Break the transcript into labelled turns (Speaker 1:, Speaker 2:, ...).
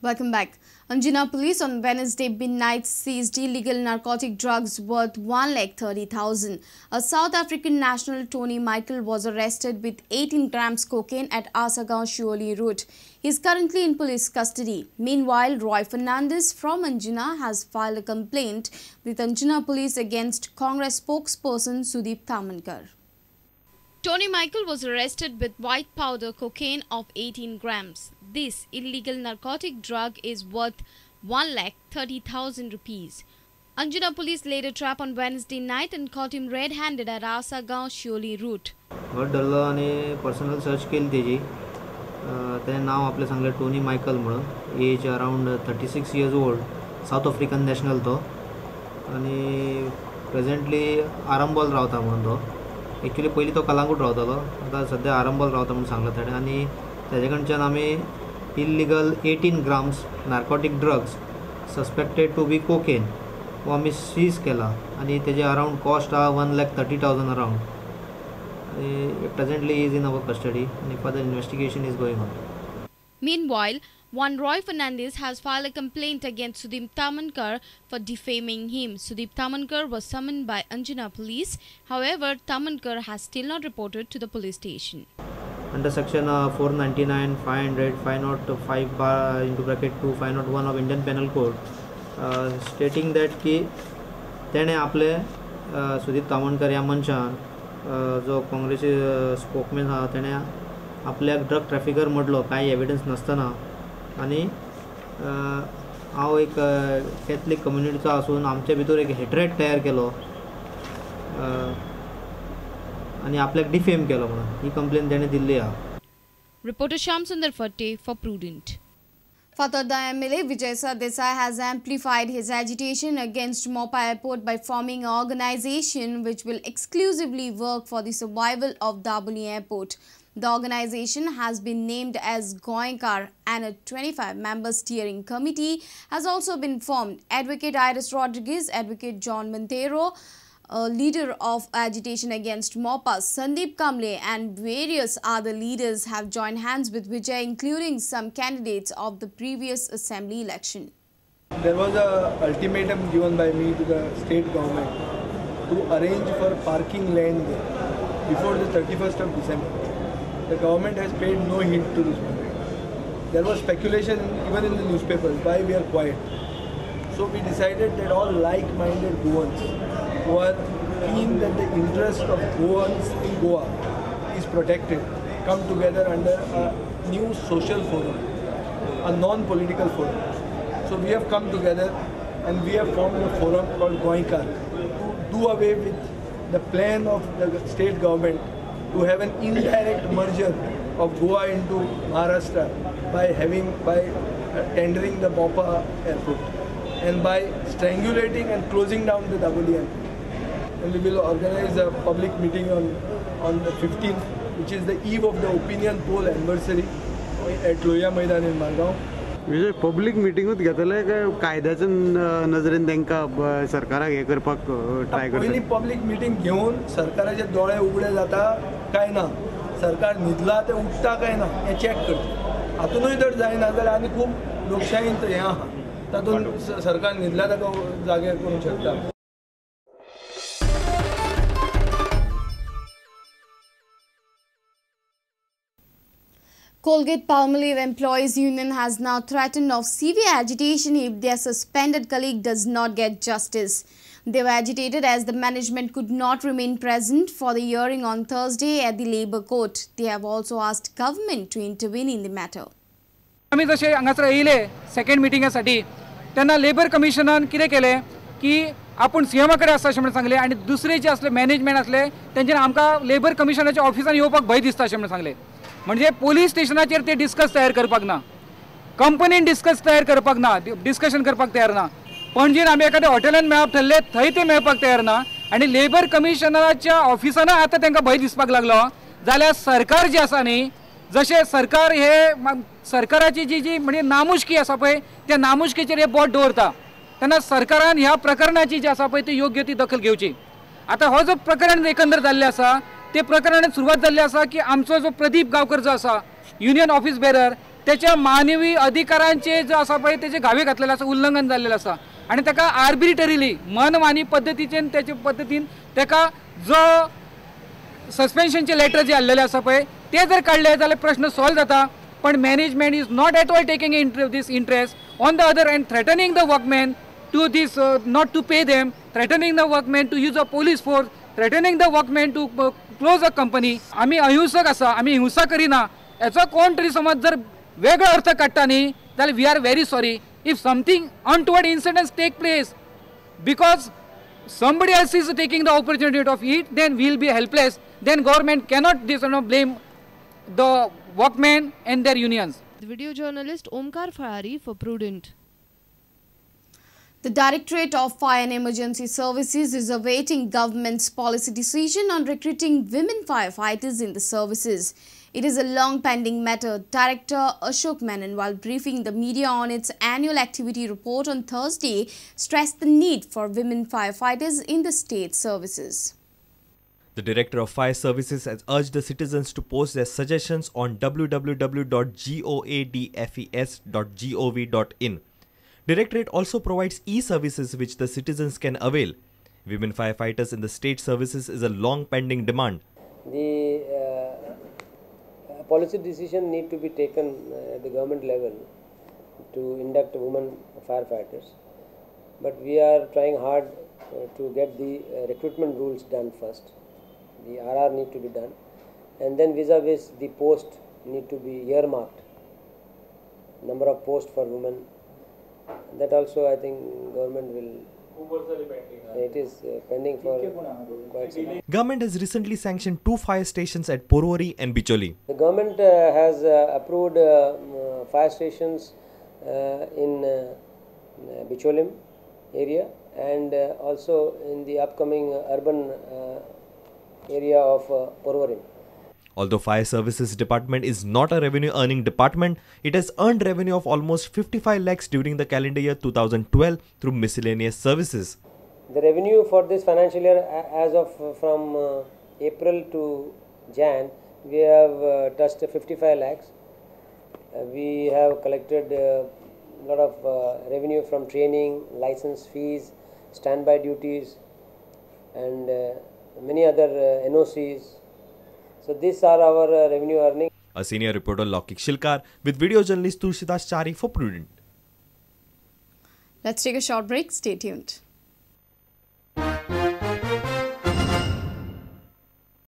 Speaker 1: Welcome back. Anjuna police on Wednesday midnight seized illegal narcotic drugs worth 1,30,000. A South African national, Tony Michael, was arrested with 18 grams cocaine at Asagaon Shioli route. He is currently in police custody. Meanwhile, Roy Fernandez from Anjuna has filed a complaint with Anjuna police against Congress spokesperson Sudeep Tamankar. Tony Michael was arrested with white powder cocaine of 18 grams. This illegal narcotic drug is worth 1,30,000 rupees. Anjuna police laid a trap on Wednesday night and caught him red-handed at Asagaon Shioli route.
Speaker 2: घट धरलो आनी personal search केली तेजी. तें नांव आपलें सांगलें Tony Michael म्हणून, age around 36 years old, South African national तो, आनी प्रेजेंटली आरंबोल रावता म्हणून तो. एक्चुअली पयलीं तो कलांगूट रावतालो, आतां सद्या आरंबोल रावता म्हणून सांगलां ताणें. आनी ताजे कडच्यान आमी illegal 18 grams narcotic drugs suspected to be cocaine हो आमी सीज केला आनी तेजे अरावंड कॉस्ट आहा 1,30,000 अरावंड. आनी presently is in our custody आनी further investigation is going on.
Speaker 1: Meanwhile, one Roy Fernandez has filed a complaint against Sudeep Tamankar for defaming him. Sudeep Tamankar was summoned by Anjuna police. However, Tamankar has still not reported to the police station.
Speaker 2: Under section 499, 500, 505 bar into bracket 2, 501 of Indian Penal Code, stating that की तेणे आपले सुदीप तामणकर ह्या मनशान जो काँग्रेसी स्पोकमॅन आहा तेणे आपल्याक ड्रग ट्रॅफिकर म्हटलो कांय एविडन्स नासतना. आनी हांव एक कॅथलीक कम्युनिटीचो आसून आमचे भितर एक हेट्रेट तयार केलो आनी आपल्याक डिफेम केलो म्हणून ही कंप्लेन तेणें दिल्ली आहा.
Speaker 1: Reporter Shyam Sundar Fatte for Prudent. Fatorda MLA Vijay Sardesai has amplified his agitation against Mopa Airport by forming an organization which will exclusively work for the survival of Dabolim Airport. The organization has been named as Goenkar and a 25-member steering committee has also been formed. Advocate Iris Rodriguez, Advocate John Montero, a leader of agitation against Mopa, Sandeep Kamle and various other leaders have joined hands with Vijay, including some candidates of the previous assembly election.
Speaker 3: There was an ultimatum given by me to the state government to arrange for parking land there before the 31st of December. The government has paid no heed to this matter. There was speculation even in the newspapers why we are quiet. So we decided that all like-minded Goans who are keen that the interest of Goans in Goa is protected come together under a new social forum, a non-political forum. So we have come together and we have formed a forum called Goenkar to do away with the plan of the state government to have an indirect merger of Goa into Maharashtra by tendering the Mopa airport and by strangulating and closing down the Dabolim airport. And we will organize a public meeting on the 15th, which is the eve of the opinion poll anniversary at Loya Maidan in Margao.
Speaker 4: म्हणजे public मिटिंगूच घेतले काय कायद्याच्या नजरेन तांकां सरकाराक हें करपाक try करता?
Speaker 3: पयलीं पब्लीक मिटींग घेवन सरकाराचे दोळे उगडे जाता काय ना, सरकार न्हिदला ते उठता काय ना हें चॅक करचें. हातूनय जर जायना जाल्यार आनी खूब लोकशायेंत हें आहा तातूंत सरकार न्हिदला ताका जागे करूंक शकता.
Speaker 1: Colgate Palmolive Employees Union has now threatened of severe agitation if their suspended colleague does not get justice. They were agitated as the management could not remain present for the hearing on Thursday at the Labour Court. They have also asked government to intervene in the matter.
Speaker 5: आमी जशे हांगासर येयले second मिटिंगासाठी तेन्ना labour कमिशनान कितें केलें की आपूण सीएमा कडेन आसा अशें म्हणून सांगलें आनी दुसरे जे आसले मॅनेजमेंट आसले तेंच्यानी आमकां लेबर कमिशनाच्या ऑफिसान येवपाक भंय दिसता अशें म्हणून सांगलें. म्हणजे पोलीस स्टेशनाचेर ते डिस्कस तयार करपाक ना, कंपनीन डिस्कस तयार करपाक ना, डिस्कशन करपाक तयार ना. पणजेन आमी एखाद्या हॉटेलान मेळप ठरले थंय ते मेळपाक तयार ना आनी लेबर कमिशनराच्या ऑफिसानय आतां तांकां भंय दिसपाक लागलो. जाल्यार सरकार जें आसा न्ही, जशें सरकार हे सरकाराची जी जी म्हणजे नामुष्की आसा पळय त्या नामुष्कीचेर हे बोट दवरता तेन्ना सरकारान ह्या प्रकरणाची जी आसा पळय ती योग्य ती दखल घेवची. आतां हो जो प्रकरण एकंदर जाल्लें आसा ते प्रकरणान सुरवात जाल्ली आसा की आमचो जो प्रदीप गांवकर जो आसा युनियन ऑफिस बेरर तेच्या मानवी अधिकारांचे जो आसा पळय तेजे घावे घातलेले आसा, उल्लंघन जाल्लेलें आसा आनी ताका आर्बिट्ररीली मनमानी पद्दतीचेन तेचे पद्दतीन ताका जो सस्पेन्शनचे लेटर जे आसलेले आसा पळय ते जर काडले जाल्यार प्रश्न सॉल्व जाता. पण management is not at all taking this interest. On the other hand threatening the workmen to this not to pay them, threatening the workmen to use a police force, threatening the workmen to close a company. आमी अहिंसक आसा, आमी हिंसा करिना, हेचो कोण तरी समज जर वेगळो अर्थ काडटा न्ही जाल्यार we are very sorry if something untoward incidents take place because somebody else is taking the opportunity of it, then we will be helpless. Then government cannot this, blame the workmen and their unions.
Speaker 6: The video journalist Omkar Farari for Prudent.
Speaker 1: The Directorate of Fire and Emergency Services is awaiting government's policy decision on recruiting women firefighters in the services. It is a long pending matter. Director Ashok Menon, while briefing the media on its annual activity report on Thursday, stressed the need for women firefighters in the state services.
Speaker 7: The Director of Fire Services has urged the citizens to post their suggestions on www.goadfes.gov.in. Directorate also provides e-services which the citizens can avail. Women firefighters in the state services is a long pending demand.
Speaker 8: The policy decision need to be taken at the government level to induct women firefighters, but we are trying hard to get the recruitment rules done first. The RR need to be done, and then vis-a-vis the post need to be earmarked, number of posts for women. That also I think government will. It is pending for quite some time.
Speaker 7: Government has recently sanctioned 2 fire stations at Porvorim and Bicholim.
Speaker 8: The government has approved fire stations in Bicholim area and also in the upcoming urban area of Porvorim.
Speaker 7: Although Fire Services Department is not a revenue earning department, it has earned revenue of almost 55 lakhs during the calendar year 2012 through miscellaneous services.
Speaker 8: The revenue for this financial year as of from April to Jan, we have touched 55 lakhs. We have collected a lot of revenue from training, license fees, standby duties and many other NOCs. So these are our revenue earning.
Speaker 7: A senior reporter Lokik Shilkar with video journalist Tulsidas Chari for Prudent.
Speaker 1: Let's take a short break. Stay tuned.